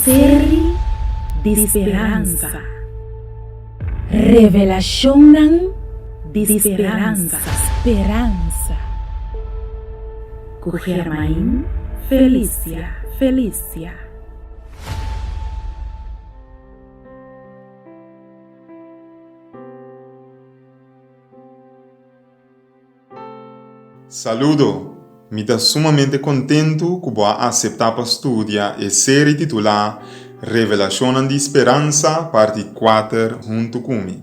Seri di speransa. Revelashonnan di speransa. Speransa. Ku Germain Felicia Felicia. Saludo! Mi ta sumamente kontentu ku bo a aseptá pa studia e seri titulá Revelashonnan di Speransa, parti kuater huntu ku mi.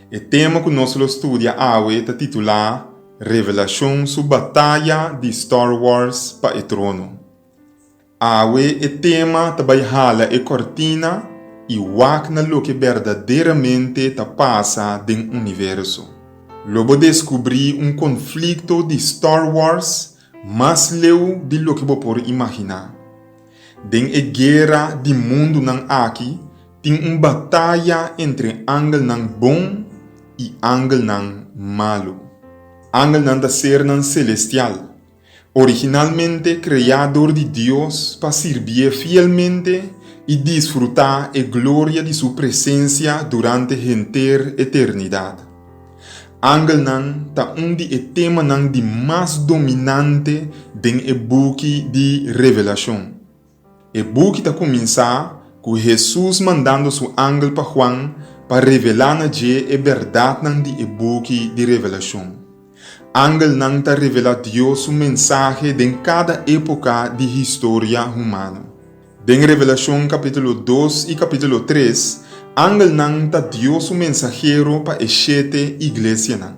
E tema ku nos lo studia awe ta titulá Revelashon su Bataya di Star Wars pa e Trono. Awe e tema ta bai hala e kòrtina i wak na loke berdaderamente ta pasa den universo. Lo bo deskubrí un konflikto di Star Wars mas leu di loke bo por imaginá. Den e guera di mundunan aki tin un bataya entre angelnan bon i angelnan malu. Angelnan ta sernan selestial. Originalmente kreá dor di Dios pa sirbié fielmente i disfrutá e gloria di su presensia durante henter eternidat. Angelnan ta un di e temanan di mas dominante den e buki di Revelashon. E buki ta kuminsá ku Hesus mandando su angel pa Juan pa revelá na dje e bèrdatnan di e buki di Revelashon. Angelnan ta revelá Dios su mensahe den kada époka di historia humano. Den Revelashon kapítulo dos i kapítulo tres, angelnan ta Dios su mensahero pa e shete iglesianan.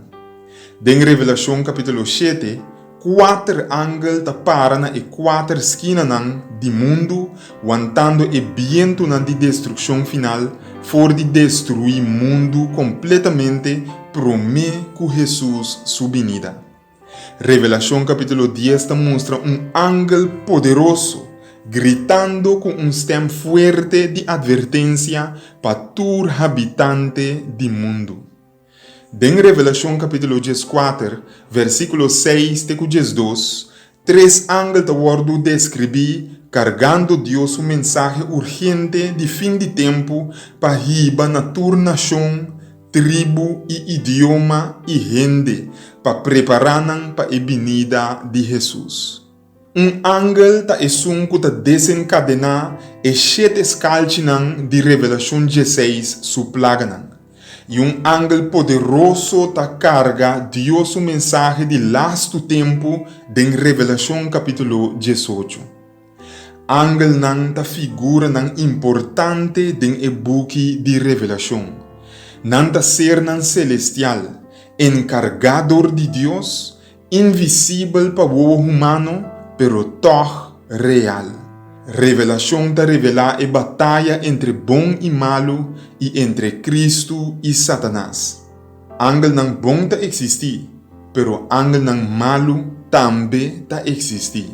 Den Revelashon kapítulo shete, Kuater angel ta para na e kuater skinanan di mundu wantando e bientunan di destrukshon final for di destruí mundu kompletamente promé ku Hesus su binida. Revelashon kapítulo dies ta mustra un angel poderoso gritando ku un stèm fuerte di atvertensia pa tur habitante di mundu. Den Revelashon kapítulo dieskuater, versíkulo seis te ku diesdos, tres angel ta wòrdu deskribí kargando Dios su mensahe urgente di fin di tempu pa hiba na tur nashon, tribu i idioma i hende pa prepará nan pa e binida di Hesus. Un angel ta esun ku ta desenkadená e shete skalchinan di Revelashon dieseis su plaganan. I un angel poderoso ta karga Dios su mensahe di lastu tempu den Revelashon kapítulo diesocho. Angelnan ta figuranan importante den e buki di Revelashon. Nan ta sernan selestial, enkargá dor di Dios Invisibel pa wowo humano, pero tòg real. Revelashon ta revelá e bataya entre bon i malu i entre Kristu i Satanas. Angelnan bon ta eksistí, pero angelnan malu tambe ta eksistí.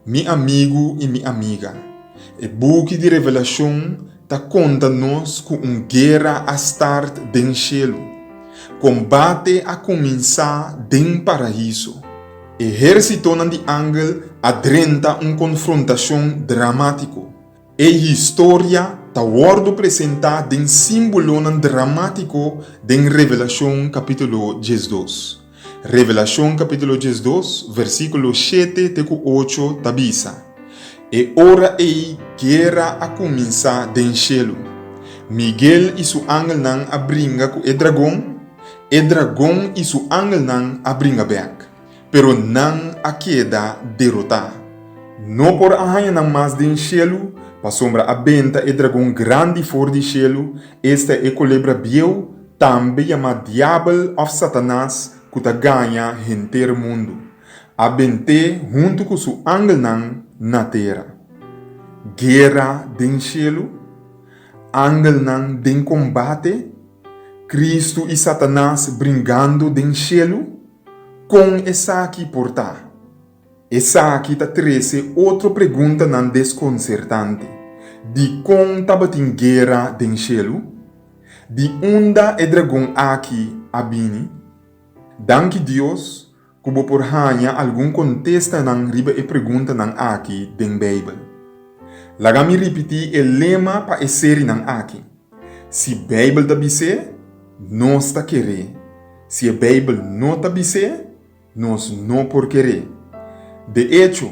Mi amigu i mi amiga, e buki di Revelashon ta konta nos ku un guera a start den shelu. Kombate a kuminsá den Paraíso. Ehérsitonan di angel a drenta un konfrontashon dramátiko. E historia ta wòrdu presentá den símbolonan dramátiko den Revelashon kapítulo diesdos. Revelashon kapítulo diesdos, versíkulo shete te ku ocho ta bisa, E ora ei guera a kuminsá den shelu. Miguel i su angelnan a bringa ku e dragon, e dragon i su angelnan a bringa bèk. Pero nan a keda derotá. No por a haña nan mas den shelu, pasobra a benta e dragon grandi for di shelu, esta e kolebra bieu, tambe yamá Diabel òf Satanas, ku ta gaña henter mundu. A bent'é huntu ku su angelnan na tera. Guera den shelu? Angelnan den kombate? Kristu i Satanas bringando den shelu? Kon esaki por ta? Esaki ta trese otro preguntanan deskonsertante, Dikon tabatin guera den shelu? Di unda e dragon aki a bini? Danki Dios ku bo por haña algun kontestanan riba e preguntanan aki den Beibel. Laga mi ripití e lema pa e serinan aki, Si Beibel ta bis'é, nos ta ker'é. Si e Beibel no ta bis'é, nos no por ker'é. De echo,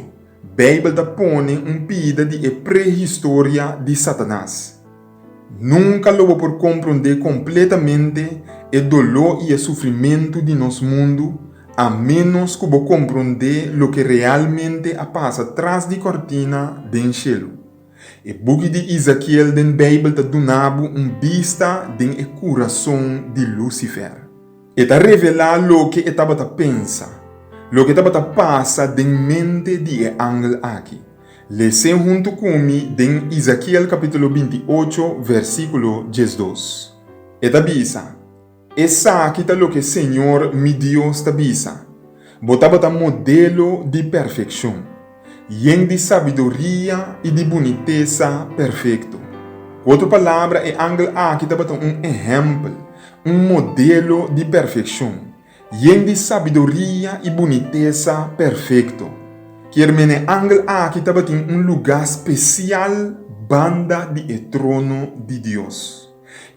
Beibel ta pone un pida di e prehistoria di Satanas. Nunka lo bo por komprondé kompletamente e doló i e sufrimentu di nos mundu a ménos ku bo komprondé loke realmente a pasa tras di kòrtina den shelu. E buki di Ezekiel den Beibel ta duna bo un bista den e kurason di Lusifer. E ta revelá loke e tabata pensa, loke tabata pasa den mente di e angel aki. Les'é huntu ku mi den Ezekiel kapítulo 28, versíkulo 12. E ta bisa, Esaki ta loke señor mi Dios ta bisa, Bo tabata modelo di perfekshon, yen di sabiduria i di bunitesa perfekto. Ku otro palabra, e angel aki tabata un ehèmpel, un modelo di perfekshon, yen di sabiduria i bunitesa perfekto. Kier men e angel aki tabatin un lugá spesial banda di e trono di Dios.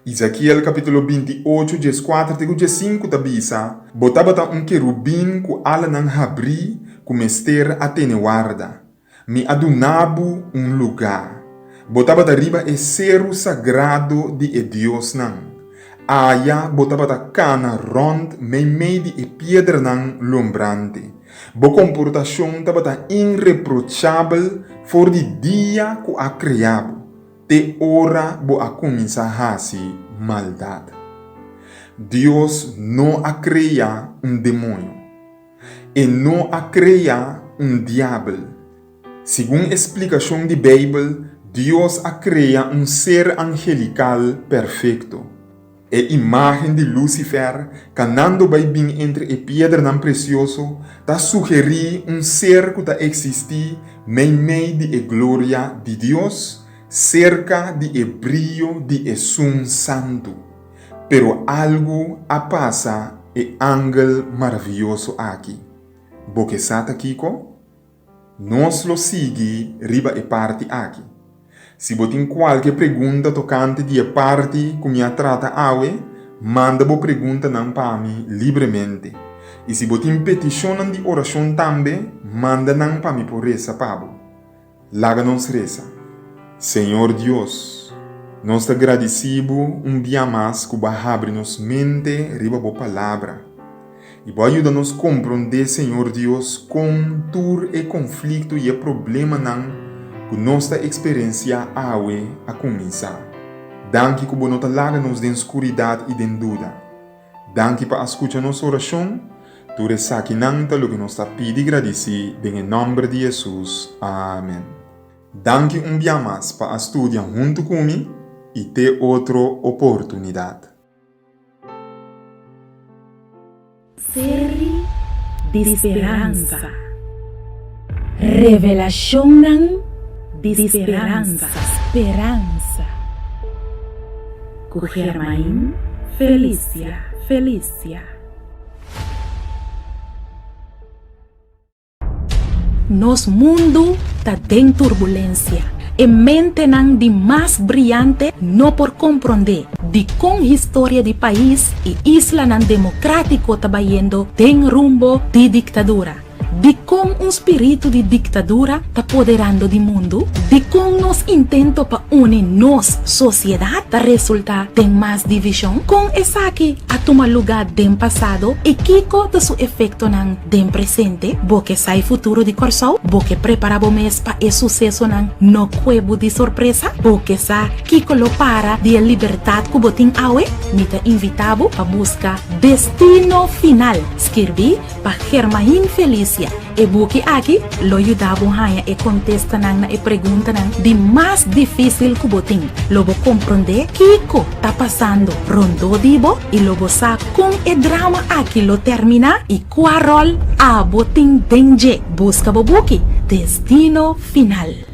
Ezekiel kapítulo 28, 14 te ku 15 ta bisa, Bo tabata un kerubin ku alanan habrí ku mester a tene warda. Mi a duna bo un lugá. Bo tabata riba e seru sagrado di e diosnan. Aya bo tabata kana rònt meimei di e piedranan lombrante. Bo komportashon tabata inreprochabel for di dia ku a krea bo, te ora bo a kuminsá hasi maldat. Dios no a krea un demoño. E no a krea un diabel. Segun e splikashon di Beibel, Dios a krea un ser angelikal perfekto. E imágen di Lusifer kanando bai bin entre e piedranan presioso ta sugerí un ser ku ta eksistí meimei di e gloria di Dios, serka di e brio di Esun Santu. Pero algu a pasa e angel maravioso aki. Bo ke sa ta kiko? Nos lo sigui riba e parti aki. Si bo tin kualke pregunta tokante di e parti ku mi a trata awe, manda bo preguntanan pa mi libremente. I si bo tin petishonnan di orashon tambe, manda nan pa mi por resa pa bo. Laga nos resa. Señor Dios, nos ta gradisí Bo un bia mas ku Bo a habri nos mente riba Bo Palabra. I Bo a yuda nos komprondé, Señor Dios, kon tur e konflikto i e problemanan ku nos ta eksperensiá awe a kuminsá. Danki ku Bo no ta laga nos den skuridat i den duda. Danki pa a skucha nos orashon. Tur esakinan ta loke nos ta pidi gradisí den e nòmber di Hesus. Amen. Danki un bia mas pa a studia huntu ku mi i te otro oportunidat. Seri di speransa. Revelashonnan di speransa. Speransa. Ku Germain Felicia. Felicia. Nos mundu ta den turbulensia. E mentenan di mas briante no por komprondé dikon historia di pais i islanan demokratiko ta bayendo den rumbo di diktadura. Dikon un spiritu di diktadura ta poderando di mundu? Dikon nos intento pa uni nos sosiedat ta resultá den mas divishon? Kon esaki a tuma lugá den pasado i kiko ta su efektonan den presente? Bo ke sa e futuro di Kòrsou? Bo ke prepará bo mes pa e susesonan no kue bo di sorpresa? Bo ke sa kiko lo para di e libertat ku bo tin awe? Mi ta invitá bo pa buska Destino Final, skirbí Pa Germain Felicia, e buki aki lo yuda bo haña e kontestanan na e preguntanan di mas difísil ku bo tin. Lo bo komprondé kiko ta pasando rondó di bo i lo bo sa kon e drama aki lo terminá i kua ròl abo tin den dje. Buska bo buki, Destino Final.